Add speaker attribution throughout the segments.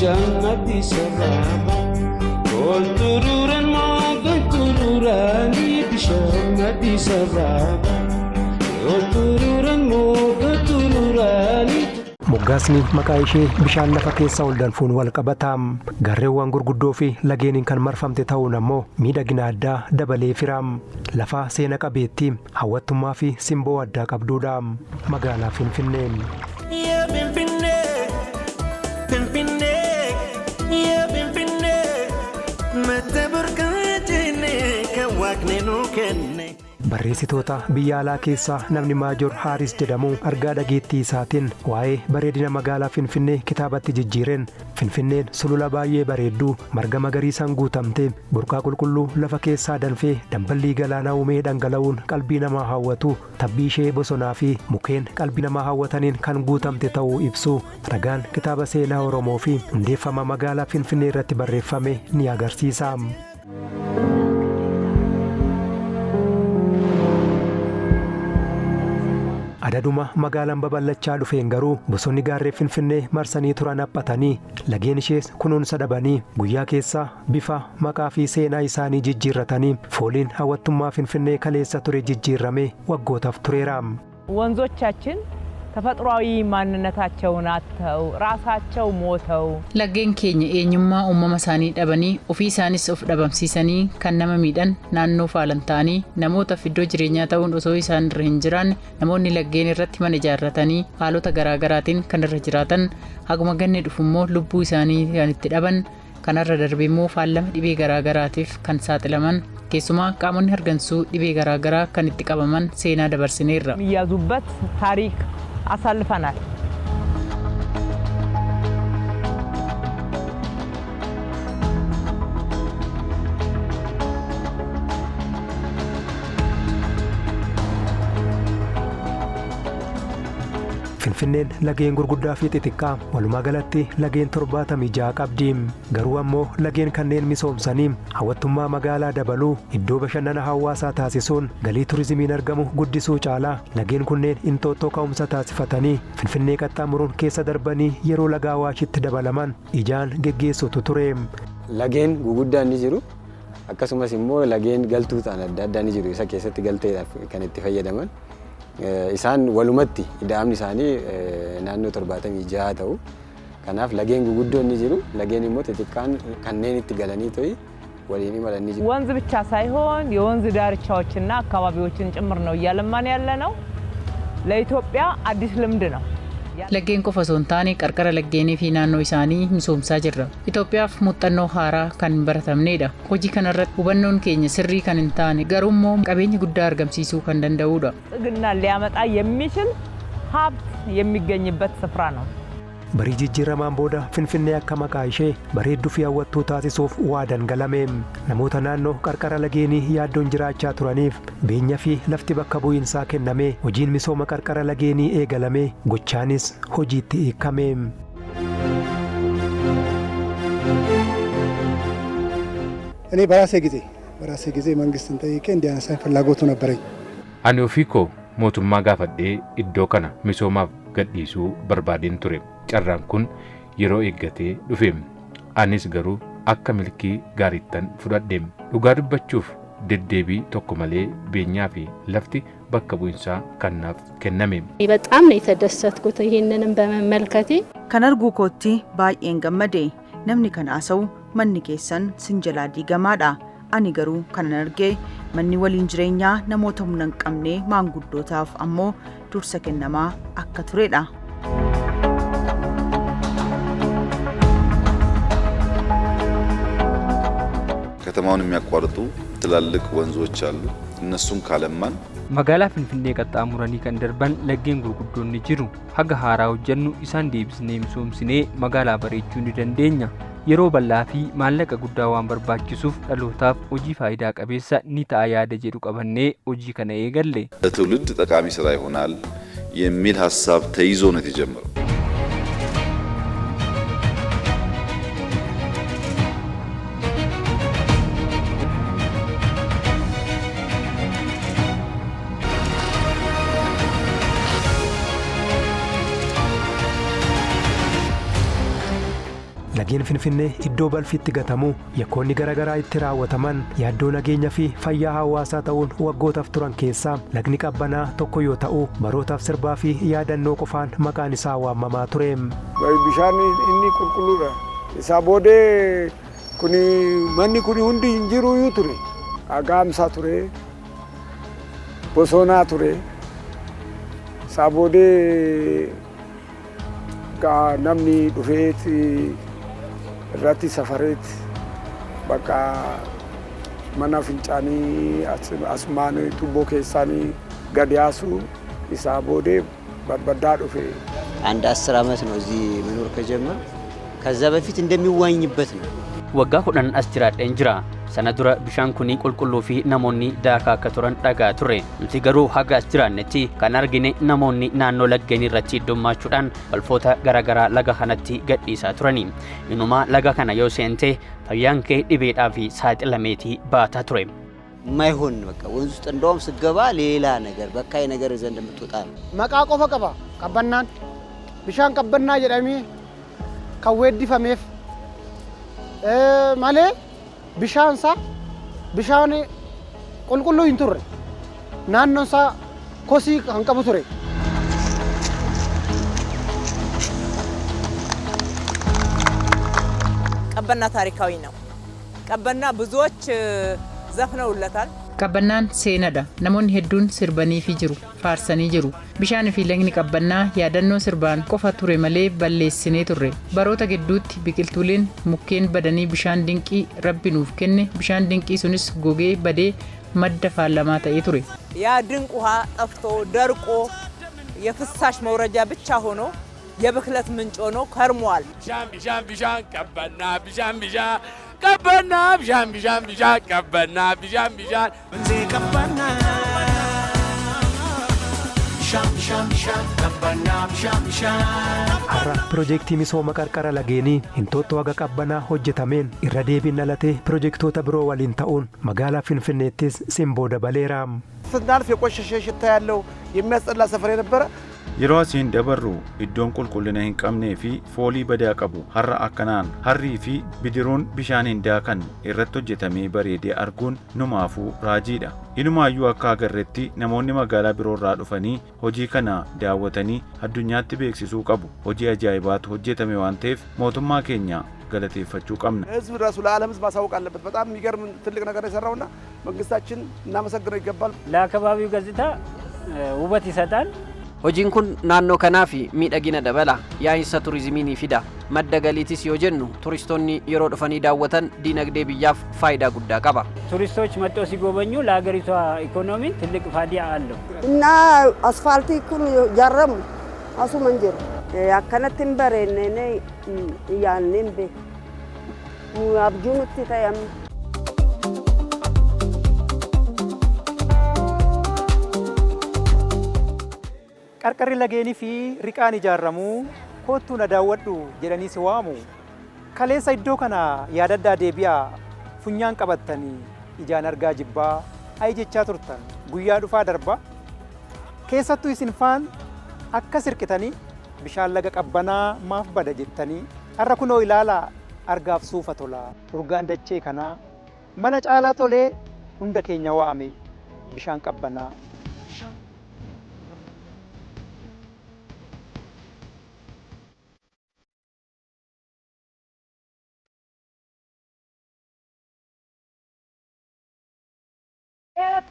Speaker 1: Bishaan Addis Ababa. Ol xuruuran moo xuruuranii bishaan Addis Ababa. Ol xuruuran moo xuruuranii.
Speaker 2: Moggaasni maqaa ishee bishaan lafa keessaa ol danfuun wal qabata. Gaarreewwan gurguddoo fi lageeniin kan marfamte ta'uun ammoo miidhagina addaa dabalee fira. Lafa seena qabeettii hawwattummaa fi simboo addaa qabduudha. Magaalaa Finfinnee.
Speaker 3: Yeah, Finfinnee, Finfinnee, yeah, Finfinnee, mata burqaa jennee kan waaqni nuu kenne.
Speaker 2: Barreessitoota biyya alaa keessaa namni Maajor Haaris jedhamu argaa dhageettii isaatiin waa'ee bareedina magaalaa Finfinnee kitaabatti jijjiireen, Finfinneen sulula baay'ee bareedduu, marga magariisaan guutamte, burqaa qulqulluu lafa keessaa danfee damballii galaanaa uumee dhangala'uun qalbii namaa hawwatu, tabbii ishee bosonaa fi mukeen qalbii namaa hawwataniin kan guutamte ta'uu ibsu ragaan kitaaba seenaa Oromoo fi hundeeffama magaalaa Finfinnee irratti barreeffame ni agarsiisa. Adaduma magaalaan babal'achaa dhufeen garuu bosonni gaarree Finfinnee marsanii turan haphatanii, lageen ishees kunuunsa dhabanii, guyyaa keessa bifa, maqaa fi seenaa isaanii jijjiirratanii, fooliin hawwattummaa Finfinnee kaleessa ture jijjiirramee waggootaaf tureera.
Speaker 4: ወንዞቻችን ተፈጥሯዊ ማንነታቸውን አጥተው ራሳቸው ሞተው
Speaker 5: Laggeen keenya eenyummaa uumama isaanii dhabanii, ofii isaanis of dhabamsiisanii, kan nama miidhan, naannoo faalan ta'anii, namootaaf iddoo jireenyaa ta'uun osoo isaan irra hin jiraanne, namoonni laggeen irratti mana ijaarratanii haalota garaagaraatiin kan irra jiraatan, haguma ganni dhufu immoo lubbuu isaanii kan itti dhaban, kanarra darbee immoo faallama dhibee garaagaraatiif kan saaxilaman, keessumaa qaamonni hargansuu dhibee garaagaraa kan itti qabaman seenaa dabarsineerra.
Speaker 4: የሚያዙበት ታሪክ አሳልፈናል።
Speaker 2: Finfinneen lageen gurguddaa fi xixiqqaa walumaa galatti lageen 76 qabdi. Garuu ammoo lageen kanneen misoomsanii hawwattummaa magaalaa dabaluu, iddoo bashannana hawaasaa taasisuun galii turizimiin argamu guddisuu caalaa, lageen kunneen Inxooxxoo ka'umsa taasifatanii Finfinnee qaxxaamuruun keessa darbanii yeroo laga Awaashitti dabalaman ijaan geggeessutu ture.
Speaker 6: Lageen guguddaan ni jiru. Akkasumas immoo lageen galtuu ta'an adda addaa ni jiru. Isa keessatti galteedhaaf kan itti fayyadaman. Isaan walumatti ida'amni isaanii naannoo 76 ta'u. Kanaaf lageen guguddoon ni jiru. Lageen immoo xixiqqaan kanneen itti galanii to'i waliin imalan ni jiru.
Speaker 4: ወንዝ ብቻ ሳይሆን የወንዝ ዳርቻዎችና አካባቢዎችን ጭምር ነው እያለማን ያለ ነው። ለኢትዮጵያ አዲስ ልምድ ነው።
Speaker 5: Laggeen qofa osoo hin taane qarqara laggeenii fi naannoo isaanii misoomsaa jirra. Itoophiyaaf muuxannoo haaraa kan hin baratamnedha. Hojii kanarratti hubannoon keenya sirrii kan hin taane, garuu immoo qabeenya guddaa argamsiisuu kan danda'udha.
Speaker 4: ብልጽግና ሊያመጣ የሚችል ሀብት የሚገኝበት ስፍራ ነው።
Speaker 2: Barii jijjiiramaan booda Finfinnee akka maqaa ishee bareedduu fi hawwattuu taasisuuf waadaan galame. Namoota naannoo qarqara lageenii yaaddoon jiraachaa turaniif beenya fi lafti bakka bu'iinsaa kenname, hojiin misooma qarqara lageenii eegalame, gochaanis hojiitti hiikame.
Speaker 7: እኔ በራሴ ጊዜ መንግስትን ጠይቄ እንዲያነሳኝ ፍላጎቱ ነበረኝ።
Speaker 8: Ani ofii koo mootummaa gaafadhee iddoo kana misoomaaf gadhiisuu barbaadeen ture. Carraan kun yeroo eeggatee dhufe. Anis garuu akka milkii gaariittan fudhadhe. Dhugaa dubbachuuf deddeebii tokko malee beenyaa fi lafti bakka bu'iinsaa kan naaf kenname.
Speaker 9: በጣም ነው የተደሰትኩት ይህንንም በመመልከቴ።
Speaker 10: Kan arguu kootti baay'een gammade. Namni kan haasa'u manni keessan sin jalaa diigamaadha. Ani garuu kanan arge manni waliin jireenyaa namoota humna hin qabne, maanguddootaaf ammoo dursa kennamaa akka turedha.
Speaker 11: ከተማውን የሚያቋርጡ ትላልቅ ወንዞች አሉ። እነሱን ካለማን
Speaker 12: Magaalaa Finfinnee qaxxaamuranii kan darban laggeen gurguddoon ni jiru. Haga haaraa hojjennu isaan deebisnee misoomsinee magaalaa bareechuu ni dandeenya. Yeroo bal'aa fi maallaqa guddaa waan barbaachisuuf dhalootaaf hojii faayidaa qabeessa ni ta'a yaada jedhu qabannee hojii kana eegalle.
Speaker 11: ለትውልድ ጠቃሚ ስራ ይሆናል የሚል ሀሳብ ተይዞ ነው የተጀመረው።
Speaker 2: Lageen Finfinnee iddoo balfi itti gatamu, yakkoonni garaagaraa itti raawwataman, yaaddoo nageenya fi fayyaa hawaasaa ta'uun waggootaaf turan keessaa lagni Qabbanaa tokko yoo ta'u, barootaaf sirbaa fi yaadannoo qofaan maqaan isaa waamamaa ture.
Speaker 13: Bishaan inni qulqulluudha. Isaa boodee kuni manni kuni hundi hin jiruyyuu ture. Agaamsaa ture. Bosonaa ture. Isaa boodee namni dhufeeti irratti safareet bakka mana fincaanii asumaan tubboo keessaanii gad yaasu isaa boodee barbaddaa dhufe.
Speaker 14: አንድ 10 ዓመት ነው እዚህ መኖር ከጀመር። ከዛ በፊት እንደሚዋኝበት ነው።
Speaker 15: Waggaa 10 as jiraadheen jira. Sana dura bishaan kun qulqulluu fi namoonni daakaa akka turan dhagaa turre. Nuti garuu haga as jiraannetti kan argine namoonni naannoo laggeen irratti heddummachuudhaan balfoota garaagaraa laga kanatti gadhiisaa turani. Inumaa laga kana yoo seente fayyaan kee dhibeedhaa fi saaxilameetii baataa ture.
Speaker 14: የማይሆን በቃ ወንዝ ውስጥ እንደውም ስገባ ሌላ ነገር በካይ ነገር ይዘህ እንደምትወጣ ነው።
Speaker 16: Maqaa qofa qaba Qabbannaan. Bishaan Qabbannaa jedhamee kan weeddifameef malee bishaan isaa bishaan qulqulluu hin turre. Naannoon isaa kosii kan qabu ture.
Speaker 4: ቀበና ታሪካዊ ነው። ቀበና ብዙዎች ዘፍነውለታል።
Speaker 5: Qabbannaan seenaadha. Namoonni hedduun sirbaniifi jiru, faarsanii jiru. Bishaanii fi lagni Qabbannaa yaadannoo sirbaan qofa ture malee balleessinee turre. Baroota gidduutti biqiltuuleen mukkeen badanii bishaan dinqii Rabbi nuuf kenne, bishaan dinqii sunis gogee badee madda faalamaa ta'ee ture.
Speaker 4: ያ ድንቅ ውሃ ጠፍቶ ደርቆ የፍሳሽ መውረጃ ብቻ ሆኖ የብክለት ምንጭ ሆኖ ከርሟል።
Speaker 17: Bishaan bishaan bishaan Qabbannaa bishaan bishaan Qabbannaa bishaan bishaan bishaan Qabbannaa bishaan bishaan
Speaker 3: Qabbannaa bishaan bishaan bishaan Qabbannaa bishaan bishaan.
Speaker 2: Har'a piroojeektii misooma qarqara lageenii Inxooxxoo haga Qabbanaa hojjetameen irra deebiin dhalatee piroojeektoota biroo waliin ta'uun magaalaa Finfinneettis simboo dabaleera.
Speaker 18: ስናልፍ የቆሸሸ ሽታ ያለው የሚያስጠላ ሰፈር የነበረ
Speaker 19: Yeroo asiin dabarru iddoon qulqullina hin qabnee fi foolii badaa qabu har'a akkanaan harrii fi bidiruun bishaan hin daakan irratti hojjetamee bareedee arguun numaafuu raajiidha. Inumaayyuu akka agarretti namoonni magaalaa biroorraa dhufanii hojii kana daawwatanii addunyaatti beeksisuu qabu. Hojii ajaa'ibaatu hojjetame waan ta'eef mootummaa keenya galateeffachuu qabna.
Speaker 18: ህዝብ ራሱ ለዓለም ህዝብ ማሳወቅ አለበት። በጣም የሚገርም ትልቅ ነገር የሰራውና መንግስታችን እናመሰግነው ይገባል።
Speaker 20: ለአካባቢው ገጽታ ውበት ይሰጣል።
Speaker 21: Hojiin kun naannoo kanaaf miidhagina dabala. Yaa'insa turizimii ni fida. Madda galiitis yoo jennu turistoonni yeroo dhufanii daawwatan diinagdee biyyaaf faayidaa guddaa qaba.
Speaker 20: ቱሪስቶች መጥተው ሲጎበኙ ለሀገሪቷ ኢኮኖሚ ትልቅ ፋይዳ አለው።
Speaker 22: እና asfaaltii kun ijaaramu asuma hin jiru. Akkanatti hin bareenne yaadnee hin beeku. Abjuu nutti ta'e amma.
Speaker 23: Qarqarri lageenii fi riqaan ijaarramuu kottuu na daawwadhu jedhanii si waamu. Kaleessa iddoo kana yaadaddaa deebi'aa funyaan qabattanii ijaan argaa jibbaa ayi jechaa turtan guyyaa dhufaa darbaa. Keessattuu isin faan akka sirqitanii bishaan laga Qabbanaa maaf bada jettanii har'a kunoo ilaalaa argaaf suufa tola. Urgaan dachee kanaa mana caalaa tolee hunda keenya waame bishaan Qabbanaa.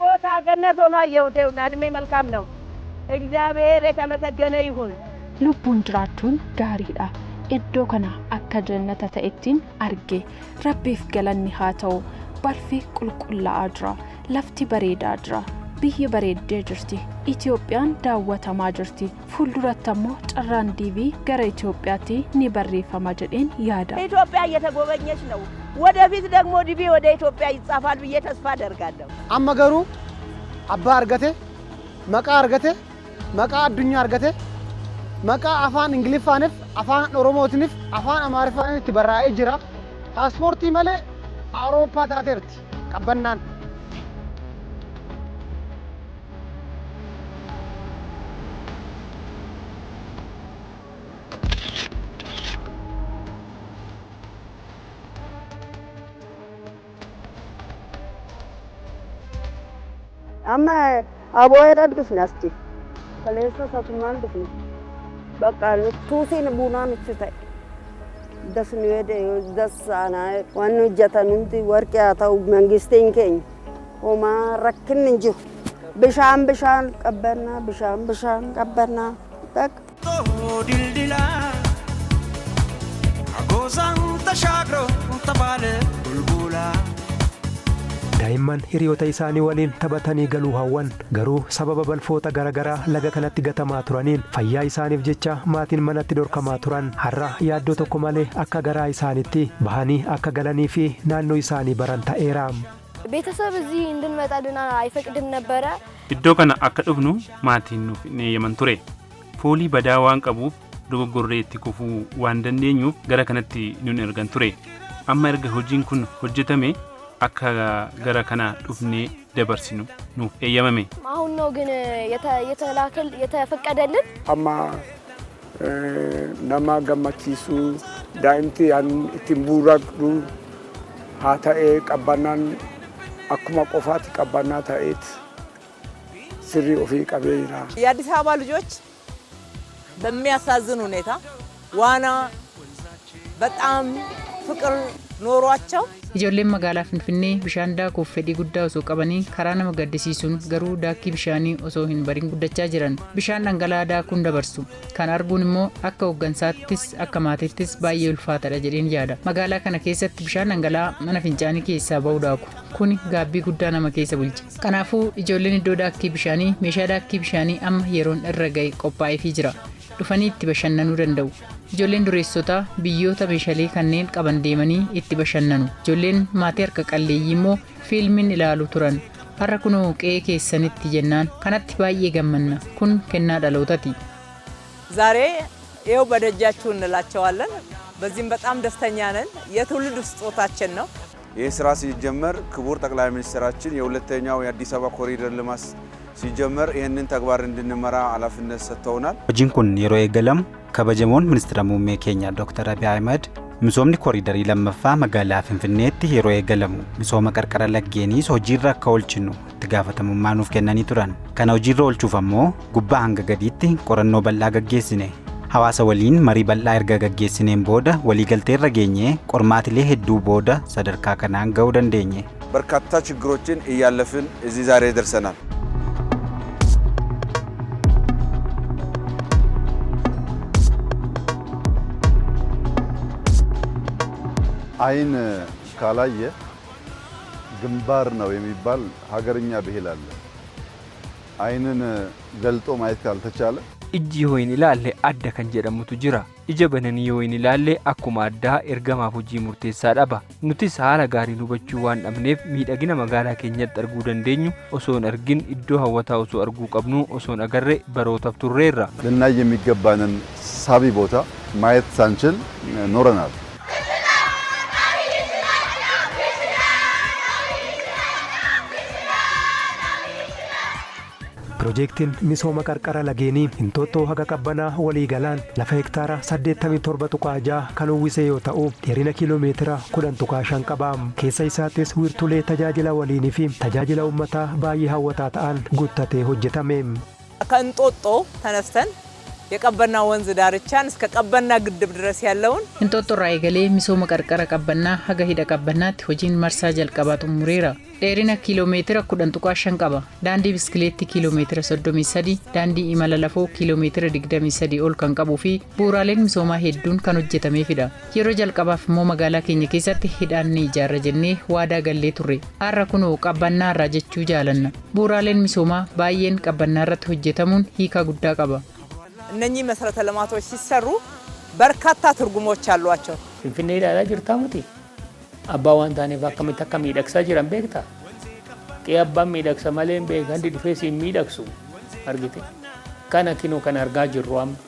Speaker 24: ቦታ ገነት ሆኖ አየሁት። ይኸውና እድሜ መልካም ነው። እግዚአብሔር የተመሰገነ ይሁን።
Speaker 9: Lubbuun jiraachuun gaariidha. Iddoo kana akka jannata ta'ettiin arge. Rabbiif galanni haa ta'u. Balfi qulqullaa'aa jira. Lafti bareedaa jira. Biyyi bareeddee jirti. Itoophiyaan daawwatamaa jirti. Fuulduratti ammoo carraan DV gara Itoophiyaatti ni barreeffama jedheen yaada.
Speaker 24: ኢትዮጵያ እየተጎበኘች ነው። ወደፊት ደግሞ ዲቪ ወደ ኢትዮጵያ ይጻፋል ብዬ ተስፋ አደርጋለሁ።
Speaker 16: Amma garuu abbaa argate, maqaa argate, maqaa addunyaa argate, maqaa afaan Ingiliffaaniif, afaan Oromootiiniif, afaan Amaariffaan itti barraa'ee jira. Paaspoortii malee Awurooppaa taateerti Qabbannaan.
Speaker 22: Amma abooyedhaan dhufne achi. Kaleessa satumaan dhufne. Bakka tuusiin buunaa nutti ta'e. Das nu jedhe das aanaa waan nu hojjetan hundi warqee haa ta'u mangistiin keenya homaa rakkinni hin jiru. Bishaan bishaan qabbannaa bishaan bishaan qabbannaa. Bakka.
Speaker 3: Dildila ጎዛን ተሻግሮ ተባለ ቡልቡላ
Speaker 2: Daa'imman hiriyoota isaanii waliin taphatanii galuu hawwan garuu sababa balfoota garaagaraa laga kanatti gatamaa turaniin fayyaa isaaniif jecha maatiin manatti dhorkamaa turan har'a yaaddoo tokko malee akka garaa isaaniitti bahanii akka galanii fi naannoo isaanii baran ta'eera.
Speaker 1: ቤተሰብ እዚህ እንድንመጣ አይፈቅድም ነበረ።
Speaker 6: Iddoo kana akka dhufnu maatiin nuuf hin eeyyaman ture. Foolii badaa waan qabuuf dogoggorree itti kufuu waan dandeenyuuf gara kanatti nun ergan ture. Amma erga hojiin kun hojjetame akka gara kana dhufnee dabarsinu nuuf eeyyamame.
Speaker 1: አሁን ነው ግን የተላከል የተፈቀደልን።
Speaker 13: Amma nama gammachiisu daa'imti ittiin buuraqdu haa ta'ee qabbannaan akkuma qofaatti qabbannaa ta'eet sirrii ofii qabee jira.
Speaker 4: የአዲስ አበባ ልጆች በሚያሳዝን ሁኔታ ዋና በጣም ፍቅር ኖሯቸው
Speaker 5: Ijoolleen magaalaa Finfinnee bishaan daakuuf fedhii guddaa osoo qabanii karaa nama gaddisiisuun garuu daakkii bishaanii osoo hin barin guddachaa jiran. Bishaan dhangala'aa daakuun dabarsu. Kan arguun immoo akka hooggansaattis akka maatiittis baay'ee ulfaataadha jedheen yaada. Magaalaa kana keessatti bishaan dhangala'aa mana fincaanii keessaa bahu daaku. Kuni gaabbii guddaa nama keessa bulcha. Kanaafuu ijoolleen iddoo daakkii bishaanii meeshaa daakkii bishaanii amma yeroon irra ga'e qophaa'eefii jira. Dhufanii itti bashannanuu danda'u. Ijoolleen dureessotaa biyyoota meeshaalee kanneen qaban deemanii itti bashannanu. Ijoolleen maatii harka qalleeyyii immoo fiilmiin ilaalu turan. Har'a kunoo qe'ee keessanitti jennaan kanatti baay'ee gammanna. Kun kennaa dhalootaati.
Speaker 4: ዛሬ ይኸው በደጃችሁ እንላቸዋለን። በዚህም በጣም ደስተኛ ነን። የትውልድ ስጦታችን ነው።
Speaker 7: ይህ ስራ ሲጀመር ክቡር ጠቅላይ ሚኒስትራችን የሁለተኛው የአዲስ አበባ ኮሪደር ልማት ሲጀመር ይህንን ተግባር እንድንመራ ኃላፊነት ሰጥተውናል።
Speaker 8: Hojiin kun yeroo eegalamu kabajamoon ministeera muummee keenya Dr. Abiy Ahmed misoomni kooriidarii lammaffaa magaalaa Finfinneetti yeroo eegalamu misooma qarqara laggeeniis hojiirra akka oolchinu itti gaafatamummaa nuuf kennanii turan. Kana hojiirra oolchuuf ammoo gubbaa hanga gadiitti qorannoo bal'aa gaggeessine. Hawaasa waliin marii bal'aa erga gaggeessineen booda waliigalteerra geenyee qormaatilee hedduu booda sadarkaa kanaan ga'uu dandeenye.
Speaker 7: በርካታ ችግሮችን እያለፍን እዚህ ዛሬ ደርሰናል።
Speaker 11: አይን ካላየ ግንባር ነው የሚባል ሀገርኛ ብሂል አለ። አይንን ገልጦ ማየት ካልተቻለ
Speaker 12: Ijji yoo hin ilaalle adda kan jedhamutu jira. Ija bananii yoo hin ilaalle akkuma addaa ergamaaf hojii murteessaa dhaba. Nutis haala gaariin hubachuu waan dhabneef miidhagina magaalaa keenyatti arguu dandeenyu osoo hin argin iddoo hawwataa osoo arguu qabnu osoo hin agarre barootaaf turreerra.
Speaker 11: ልናይ የሚገባንን ሳቢ ቦታ ማየት ሳንችል ኖረናል።
Speaker 2: Piroojeektiin misooma qarqara lageenii Inxooxxoo haga Qabbanaa walii galaan lafa hektaara 87.6 kan uwwise yoo ta'u dheerina kiiloomeetira 10.5 qaba. Keessa isaattis wiirtulee tajaajila waliinii fi tajaajila uummataa baay'ee hawwataa ta'an guuttatee hojjetame.
Speaker 4: ከእንጦጦ ተነስተን የቀበና ወንዝ ዳርቻን እስከ ቀበና ግድብ ድረስ ያለውን
Speaker 5: Inxooxxoo irraa eegalee misooma qarqara Qabbannaa haga hidha Qabbannaatti hojiin marsaa jalqabaa xumureera. Dheerina kiiloomeetira 10.5 qaba. Daandii biskileettii kiiloomeetira 33, daandii imala lafoo kiiloomeetira 23 ol kan qabuu fi bu'uuraaleen misoomaa hedduun kan hojjetameefidha. Yeroo jalqabaaf immoo magaalaa keenya keessatti hidhaan ni ijaarra jennee waadaa gallee turre. Har'a kunoo Qabbannaa irraa jechuu jaalanna. Bu'uuraaleen misoomaa baay'een Qabbannaa irratti hojjetamuun hiikaa guddaa qaba.
Speaker 4: እነኚህ መሰረተ ልማቶች ሲሰሩ በርካታ ትርጉሞች አሏቸው።
Speaker 25: Finfinnee ilaalaa jirtaa miti? Abbaa waan taaneef akkamitti akka miidhagsaa jiran beektaa? Qe'ee abbaan miidhagsa malee hin beekan gandi dhufee siin miidhagsu argite. Kana kinoo kan argaa jirru amma.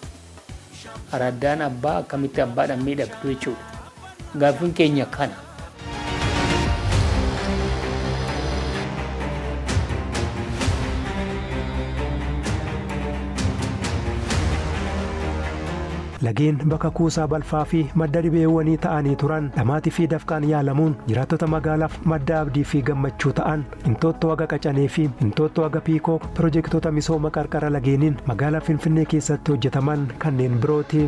Speaker 25: Araddaan abbaa akkamitti abbaadhaan miidhagdu jechuudha. Gaaffiin keenya kana.
Speaker 2: Lageen bakka kuusaa balfaa fi madda dhibeewwanii ta'anii turan dhamaatii fi dafqaan yaalamuun jiraattota magaalaaf madda abdii fi gammachuu ta'an. Inxooxxoo haga Qacanee fi Inxooxxoo haga Piikook pirojektoota misooma qarqara lageeniin magaalaa Finfinnee keessatti hojjetaman kanneen birooti.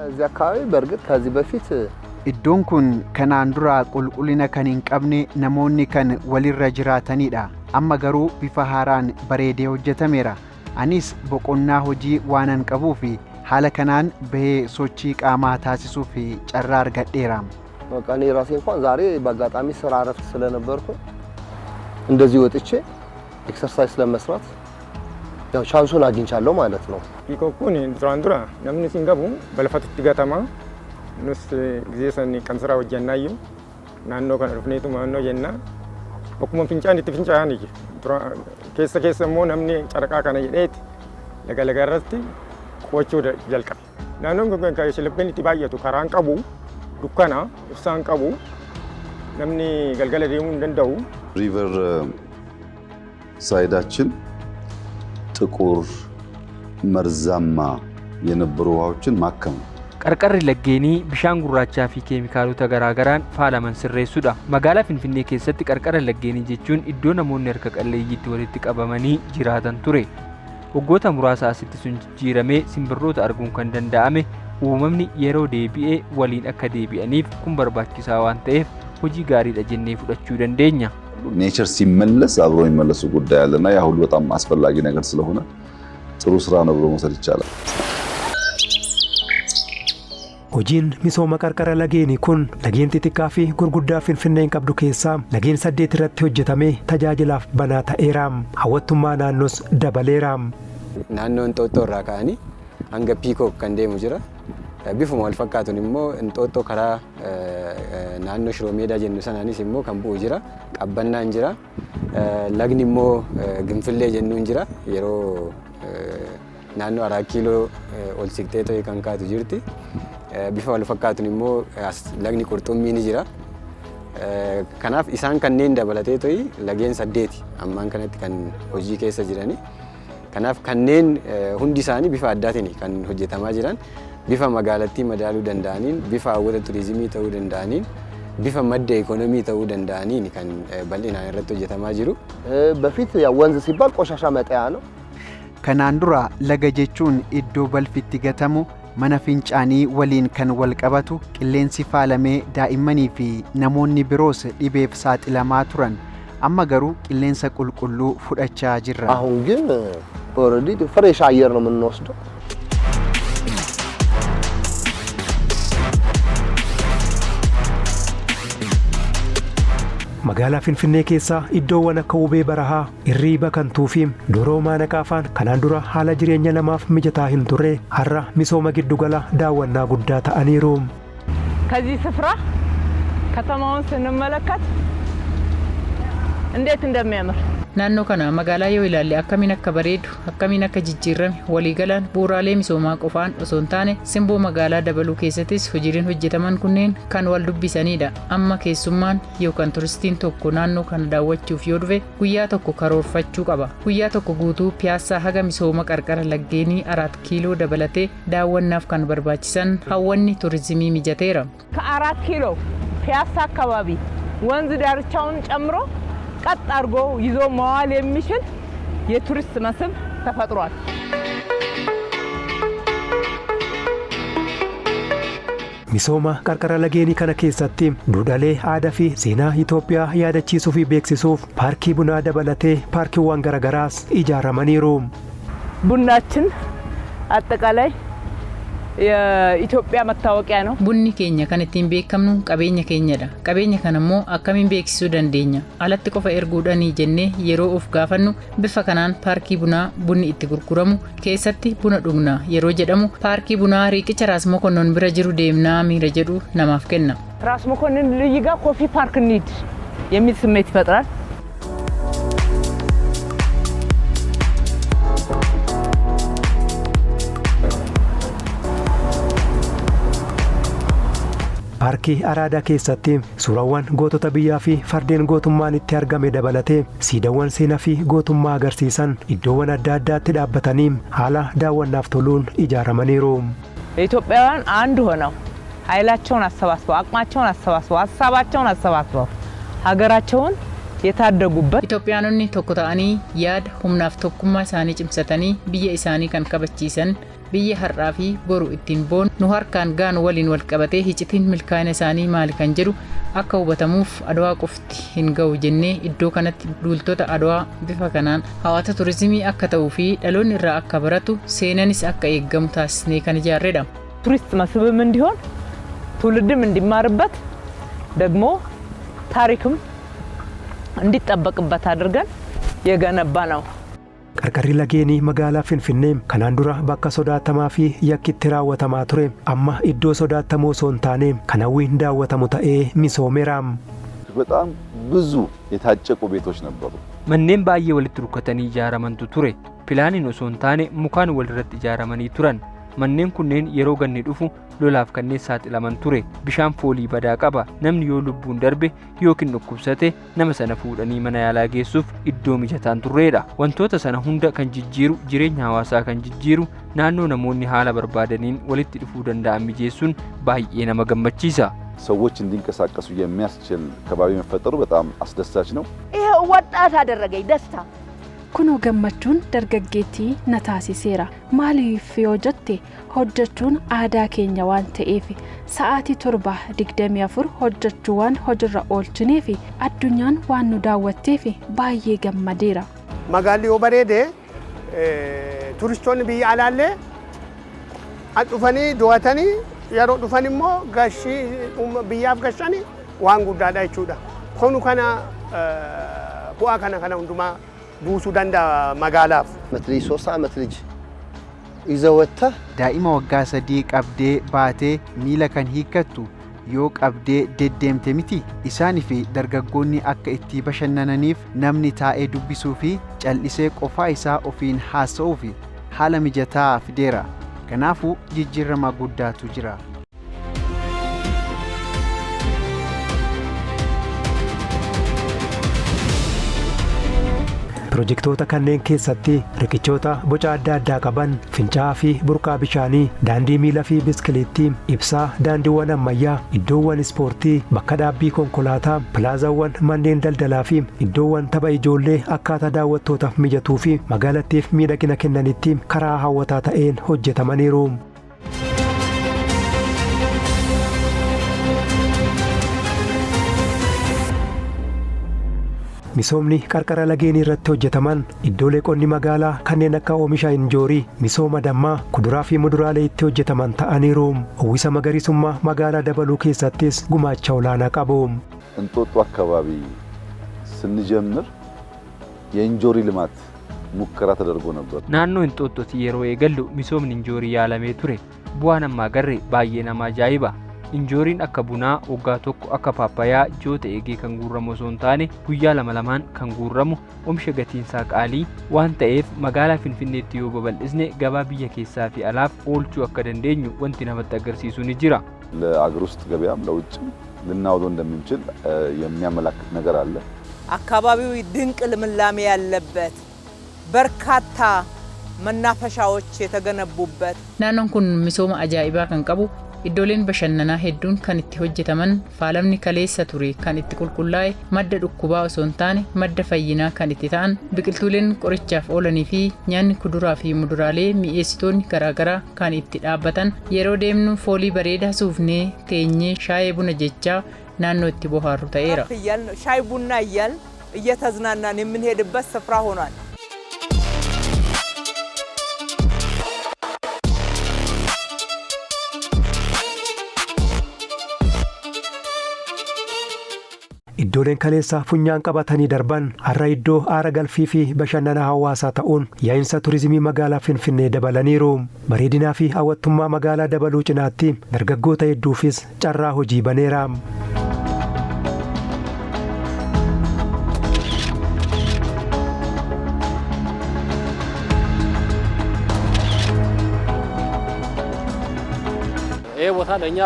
Speaker 10: እዚህ አካባቢ በእርግጥ ከዚህ በፊት
Speaker 8: Iddoon kun kanaan dura qulqullina kan hin qabne, namoonni kan walirra jiraatanidha. Amma garuu bifa haaraan bareedee hojjetameera. Anis boqonnaa hojii waanan qabuuf haala kanaan bahee sochii qaamaa taasisuuf carraa argadheera.
Speaker 10: በቃ እኔ ራሴ እንኳን ዛሬ በአጋጣሚ ስራ እረፍት ስለነበርኩ እንደዚህ ወጥቼ ኤክሰርሳይዝ ለመስራት ያው ቻንሱን አግኝቻለሁ ማለት ነው።
Speaker 14: Piikook kun duraan dura namni siin qabu balfatu itti gatama. Nus gisee san kan siraa hojjannaayyuu naannoo kana dhufneetu naannoo jenna. Bakkuma fincaan itti fincaa'an keessa keessa immoo namni carqaa kana jedheeti laga laga irratti qubachuu jalqabe. Naannoon kun kan shilbbeen itti baay'atu karaan qabu, dukkana, ibsaan qabu, namni galgala deemuu hin danda'u.
Speaker 11: ሪቨር ሳይዳችን ጥቁር መርዛማ የነበሩ ውሃዎችን ማከም ነው።
Speaker 12: Qarqarri laggeenii bishaan gurraachaa fi keemikaalota garaagaraan faalaman sirreessuudha. Magaalaa Finfinnee keessatti qarqara laggeenii jechuun iddoo namoonni harka qalleeyyiitti walitti qabamanii jiraatan ture. Waggoota muraasa asitti sun jijjiiramee simbirroota arguun kan danda'ame uumamni yeroo deebi'ee waliin akka deebi'aniif kun barbaachisaa waan ta'eef hojii gaariidha jennee fudhachuu dandeenya.
Speaker 11: ኔቸር ሲመለስ አብሮ የሚመለሱ ጉዳይ አለና ያ ሁሉ በጣም አስፈላጊ ነገር ስለሆነ ጥሩ ስራ ነው ብሎ መውሰድ ይቻላል።
Speaker 2: Hojiin misooma qarqara lageenii kun lageen xixiqqaa fi gurguddaa Finfinneen qabdu keessaa lageen saddeet irratti hojjetamee tajaajilaaf banaa ta'eera. Hawwattummaa naannoos dabaleera.
Speaker 15: Naannoo Inxooxxoo irraa ka'anii hanga Piikook kan deemu jira. Bifuma wal fakkaatuun immoo Inxooxxoo karaa naannoo Shiroo Meedaa jennu sanaanis immoo kan bu'u jira. Qabbannaan jira. Lagni immoo Ginfillee jennuun jira. Yeroo naannoo Araa Kiiloo ol siqtee ta'e kan kaatu jirti. Bifa wal fakkaatuun immoo lagni Qurxummii ni jira. Kanaaf isaan kanneen dabalatee to'i lageen saddeeti ammaan kanatti kan hojii keessa jirani. Kanaaf kanneen hundi isaanii bifa addaatiin kan hojjetamaa jiran, bifa magaalattii madaaluu danda'aniin, bifa hawwata turizimii ta'uu danda'aniin, bifa madda ikoonomii ta'uu danda'aniin kan bal'inaan irratti hojjetamaa jiru.
Speaker 10: በፊት ያው ወንዝ ሲባል ቆሻሻ መጣያ ነው።
Speaker 8: Kanaan dura laga jechuun iddoo balfi itti gatamu, mana fincaanii waliin kan wal qabatu, qilleensi faalamee daa'immanii fi namoonni biroos dhibeef saaxilamaa turan. Amma garuu qilleensa qulqulluu fudhachaa jirra.
Speaker 10: አሁን ግን ኦልሬዲ ፍሬሽ አየር ነው የምንወስደው።
Speaker 2: Magaalaa Finfinnee keessaa iddoowwan akka Wubee Barahaa, Irriiba Kantuu fi Doroo Maanaqaafaan kanaan dura haala jireenya namaaf mijataa hin turre har'a misooma giddugala daawwannaa guddaa ta'aniiru.
Speaker 4: ከዚህ ስፍራ ከተማውን ስንመለከት እንዴት እንደሚያምር
Speaker 5: Naannoo kana magaalaa yoo ilaalle akkamiin akka bareedu, akkamiin akka jijjiirame, waliigalaan bu'uuraalee misoomaa qofaan osoo hin taane simboo magaalaa dabaluu keessattis hojiileen hojjetaman kunneen kan wal dubbisanidha. Amma keessummaan yookaan turistiin tokko naannoo kana daawwachuuf yoo dhufe guyyaa tokko karoorfachuu qaba. Guyyaa tokko guutuu Piyaassaa haga misooma qarqara laggeenii Araat Kiiloo dabalatee daawwannaaf kan barbaachisan hawwanni turizimii mijateera.
Speaker 4: ከአራት ኪሎ ፒያሳ አካባቢ ወንዝ ዳርቻውን ጨምሮ ቀጥ አድርጎ ይዞ መዋል የሚችል የቱሪስት መስህብ ተፈጥሯል።
Speaker 2: Misooma qarqara lageenii kana keessatti duudhaalee aadaa fi seenaa Itoophiyaa yaadachiisuu fi beeksisuuf paarkii bunaa dabalatee paarkiiwwan garaagaraas ijaaramaniiru.
Speaker 4: ቡናችን አጠቃላይ የኢትዮጵያ መታወቂያ ነው።
Speaker 5: Bunni keenya kan ittiin beekamnu qabeenya keenyadha. Qabeenya kana immoo akkamiin beeksisuu dandeenya? Alatti qofa erguudhaanii jennee yeroo of gaafannu bifa kanaan paarkii bunaa bunni itti gurguramu keessatti buna dhugna yeroo jedhamu paarkii bunaa riiqicha Raas Mokonnon bira jiru deemnaa miira jedhu namaaf kenna.
Speaker 4: ራስ መኮንን ልይ ጋር ኮፊ ፓርክ እንሂድ የሚል ስሜት ይፈጥራል።
Speaker 2: Paarkii Araadaa keessatti suurawwan gootota biyyaa fi fardeen gootummaan itti argame dabalatee siidawwan seenaa fi gootummaa agarsiisan iddoowwan adda addaatti dhaabbatanii haala daawwannaaf toluun ijaaramaniiru.
Speaker 4: ኢትዮጵያውያን አንድ ሆነው ኃይላቸውን አሰባስበው አቅማቸውን አሰባስበው ሀሳባቸውን አሰባስበው ሀገራቸውን የታደጉበት
Speaker 5: Itoophiyaanonni tokko ta'anii yaada humnaaf tokkummaa isaanii cimsatanii biyya isaanii kan kabachiisan biyya har'aa fi boru ittiin boonu nu harkaan gaanu waliin wal qabatee hicitiin milkaa'ina isaanii maali kan jedhu akka hubatamuuf Adwaa qofti hin ga'u jennee iddoo kanatti duultota Adwaa bifa kanaan hawwata turizimii akka ta'uu fi dhaloonni irraa akka baratu seenanis akka eeggamu taasisnee kan ijaarredha.
Speaker 4: ቱሪስት መስህብም እንዲሆን ትውልድም እንዲማርበት ደግሞ ታሪክም እንዲጠበቅበት አድርገን የገነባ ነው።
Speaker 2: Qarqarri lageenii magaalaa Finfinnee kanaan dura bakka sodaatamaa fi yakki itti raawwatamaa ture amma iddoo sodaatamoo osoo hin taane kan hawwiin daawwatamu ta'ee misoomeera.
Speaker 11: በጣም ብዙ የታጨቁ ቤቶች ነበሩ።
Speaker 12: Manneen baay'ee walitti rukkatanii ijaaramantu ture. Pilaaniin osoo hin taane mukaan walirratti ijaaramanii turan. Manneen kunneen yeroo ganni dhufu lolaaf kanneen saaxilaman ture. Bishaan foolii badaa qaba. Namni yoo lubbuun darbe yookiin dhukkubsate nama sana fuudhanii mana yaalaa geessuuf iddoo mijataan turreedha. Wantoota sana hunda kan jijjiiru, jireenya hawaasaa kan jijjiiru, naannoo namoonni haala barbaadaniin walitti dhufuu danda'an mijeessuun baay'ee nama gammachiisa.
Speaker 11: ሰዎች እንዲንቀሳቀሱ የሚያስችል ከባቢ መፈጠሩ በጣም አስደሳች ነው።
Speaker 24: ይሄ ወጣት አደረገኝ ደስታ።
Speaker 9: Kunoo gammachuun dargaggeettii na taasiseera. Maaliif yoo jette hojjechuun aadaa keenya waan ta'eef sa'aatii 7:24 hojjechuu waan hojiirra oolchineef addunyaan waan nu daawwatteef baay'ee gammadeera.
Speaker 17: Magaalli yoo bareede turistoonni biyya alaallee as dhufanii daawwatanii yeroo dhufan immoo gashii biyyaaf gashanii waan guddaadha jechuudha. Konu kana bu'aa kana kana hundumaa buusuu danda'a magaalaaf.
Speaker 10: ልጅ ሶስት ዓመት ልጅ ይዘህ ወጥተህ
Speaker 8: Daa'ima waggaa 3 qabdee baatee miila kan hiikkattu yoo qabdee deddeemte miti. Isaanii fi dargaggoonni akka itti bashannananiif namni taa'ee dubbisuu fi cal'isee qofaa isaa ofiin haasa'uu fi haala mijataa fideera. Kanaafuu jijjiirama guddaatu jira.
Speaker 2: Pirojektoota kanneen keessatti riqichoota boca adda addaa qaban, fincaa'aa fi burqaa bishaanii, daandii miilaa fi biskileettii, ibsaa, daandiiwwan ammayyaa, iddoowwan ispoortii, bakka dhaabbii konkolaataa, pilaazaawwan manneen daldalaa fi iddoowwan tapha ijoollee akkaataa daawwattootaaf mijatuu fi magaalattiif miidhagina kennanitti karaa hawwataa ta'een hojjetamaniiru. Misoomni qarqara lageenii irratti hojjetaman iddoolee qonni magaalaa kanneen akka oomisha injoorii, misooma dammaa, kuduraa fi muduraalee itti hojjetaman ta'aniiru. Uwwisa magariisummaa magaalaa dabaluu keessattis gumaacha olaanaa qabu.
Speaker 11: እንጦጦ አካባቢ ስንጀምር የእንጆሪ ልማት ሙከራ ተደርጎ ነበር።
Speaker 12: Naannoo Inxooxxootti yeroo eegallu misoomni injoorii yaalamee ture. Bu'aan amma agarre baay'ee nama ajaa'iba. Injooriin akka bunaa waggaa tokko akka paappayaa ji'oota eegee kan guurramu osoo hin taane guyyaa lama lamaan kan guurramu oomisha gatiinsaa qaalii waan ta'eef magaalaa Finfinneetti yoo babal'isne gabaa biyya keessaa fi alaaf oolchuu akka dandeenyu wanti namatti agarsiisu ni jira.
Speaker 11: ለአገር ውስጥ ገበያም ለውጭም ልናውለው እንደምንችል የሚያመላክት ነገር አለ።
Speaker 4: አካባቢው ድንቅ ልምላሜ ያለበት በርካታ መናፈሻዎች የተገነቡበት
Speaker 5: Naannoon kun misooma ajaa'ibaa kan qabu, iddooleen bashannanaa hedduun kan itti hojjetaman, faalamni kaleessa ture kan itti qulqullaa'e, madda dhukkubaa osoo hin taane madda fayyinaa kan itti ta'an, biqiltuuleen qorichaaf oolanii fi nyaanni kuduraa fi muduraalee mi'eessitoonni garaagaraa kan itti dhaabbatan, yeroo deemnu foolii bareedaa suufnee teenyee shaayee buna jechaa naannoo itti bohaarru ta'eera.
Speaker 4: እያልን ሻይ ቡና እያልን እየተዝናናን የምንሄድበት ስፍራ ሆኗል።
Speaker 2: Iddooleen kaleessa funyaan qabatanii darban har'a iddoo aara galfii fi bashannana hawaasaa ta'uun yaa'insa turizimii magaalaa Finfinnee dabalaniiru. Bareedinaa fi hawwattummaa magaalaa dabaluu cinaatti dargaggoota hedduufis carraa hojii baneera.
Speaker 18: ይህ ቦታ ለእኛ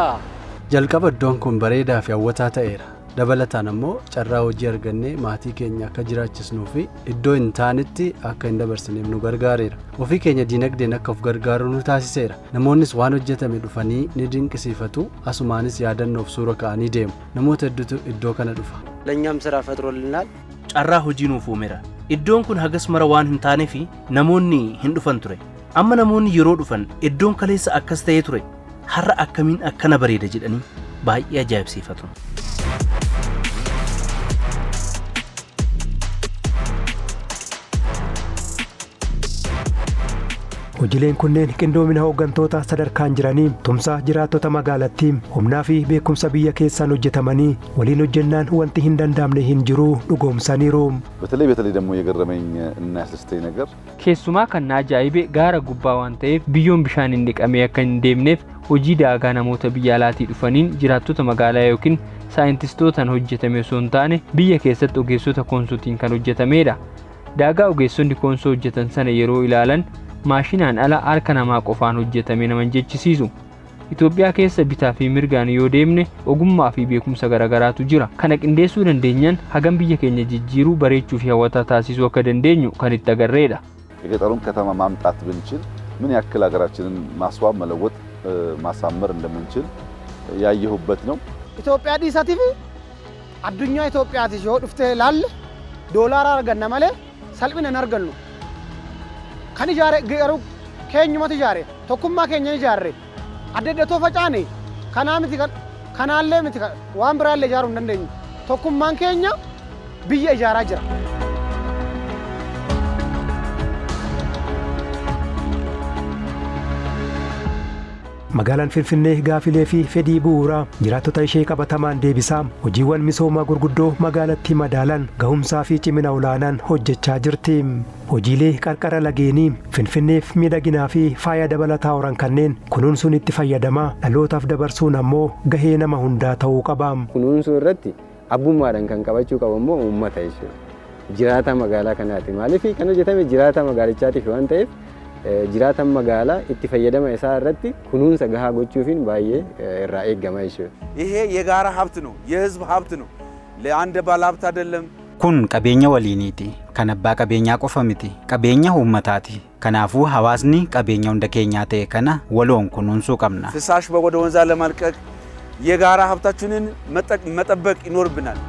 Speaker 18: Jalqaba iddoon kun bareedaa fi hawwataa ta'eera. Dabalataan ammoo carraa hojii argannee maatii keenya akka jiraachisnuu fi iddoo hin taanetti akka hin dabarsineef nu gargaareera. Ofii keenya diinagdeen akka of gargaaru nu taasiseera. Namoonnis waan hojjetame dhufanii ni dinqisiifatu. Asumaanis yaadannoof suura ka'anii deemu. Namoota hedduutu iddoo kana dhufa.
Speaker 19: ለእኛም ስራ ፈጥሮልናል።
Speaker 20: Carraa hojii nuuf uumeera. Iddoon kun hagas mara waan hin taaneef namoonni hin dhufan ture. Amma namoonni yeroo dhufan iddoon kaleessa akkas ta'ee ture har'a akkamiin akkana bareeda jedhanii baay'ee ajaa'ibsiifatu.
Speaker 2: Hojiileen kunneen qindoomina hooggantoota sadarkaan jiranii, tumsa jiraattota magaalattii, humnaa fi beekumsa biyya keessaan hojjetamanii waliin hojjennaan wanti hin danda'amne hin jiru dhugoomsaniiru.
Speaker 11: በተለይ በተለይ ደግሞ የገረመኝ እና ያስደስተኝ ነገር
Speaker 12: Keessumaa kan na ajaa'ibe gaara gubbaa waan ta'eef biyyoon bishaan hin dhiqamee akka hin deemneef hojii daagaa namoota biyya alaatii dhufaniin jiraattota magaalaa yookiin saayintistootaan hojjetame osoo hin taane biyya keessatti ogeessota Koonsootiin kan hojjetamedha. Daagaa ogeessonni Koonsoo hojjetan sana yeroo ilaalan maashinaan ala harka namaa qofaan hojjetame nama hin jechisiisu. Itoophiyaa keessa bitaa fi mirgaan yoo deemne ogummaa fi beekumsa garaagaraatu jira. Kana qindeessuu dandeenyaan hagam biyya keenya jijjiiruu, bareechuu fi hawwataa taasisuu akka dandeenyu kan itti agarreedha.
Speaker 11: የገጠሩን ከተማ ማምጣት ብንችል ምን ያክል ሀገራችንን ማስዋብ፣ መለወጥ፣ ማሳመር እንደምንችል ያየሁበት ነው።
Speaker 16: Itoophiyaa dhiisatii fi addunyaa Itoophiyaatis yoo dhuftee ilaalle doolaara arganna malee salphina hin argannu. Kan ijaare garuu keenyumatu ijaare, tokkummaa keenya ijaarre, adda addatoo facaane kanaa miti, kanaallee miti, waan biraallee ijaaruu hin dandeenyu. Tokkummaan keenya biyya ijaaraa jira.
Speaker 2: Magaalaan Finfinnee gaafilee fi fedhii bu'uuraa jiraattota ishee qabatamaan deebisaa hojiiwwan misoomaa gurguddoo magaalattii madaalan gahumsaa fi cimina olaanaan hojjechaa jirti. Hojiilee qarqara lageenii Finfinneef miidhaginaa fi faaya dabalataa horan kanneen kunuunsuun itti fayyadamaa dhalootaaf dabarsuun ammoo gahee nama hundaa ta'uu qaba.
Speaker 15: Kunuunsuu irratti abbummaadhaan kan qabachuu qabu immoo uummata jechuudha. Jiraata magaalaa kanaati. Maaliif kan hojjetame jiraata magaalichaatiif waan ta'eef jiraatan magaalaa itti fayyadama isaa irratti kunuunsa gahaa gochuufiin baay'ee irraa eegama jechuudha.
Speaker 7: ይሄ የጋራ ሀብት ነው፣ የህዝብ ሀብት ነው። ለአንድ ባለ ሀብት አይደለም።
Speaker 8: Kun qabeenya waliiniiti. Kan abbaa qabeenyaa qofa miti. Qabeenya uummataati. Kanaafuu hawaasni qabeenya hunda keenyaa ta'e kana waloon kunuunsuu qabna.
Speaker 7: ፍሳሽ ወደ ወንዝ አለማልቀቅ የጋራ ሀብታችንን መጠበቅ ይኖርብናል።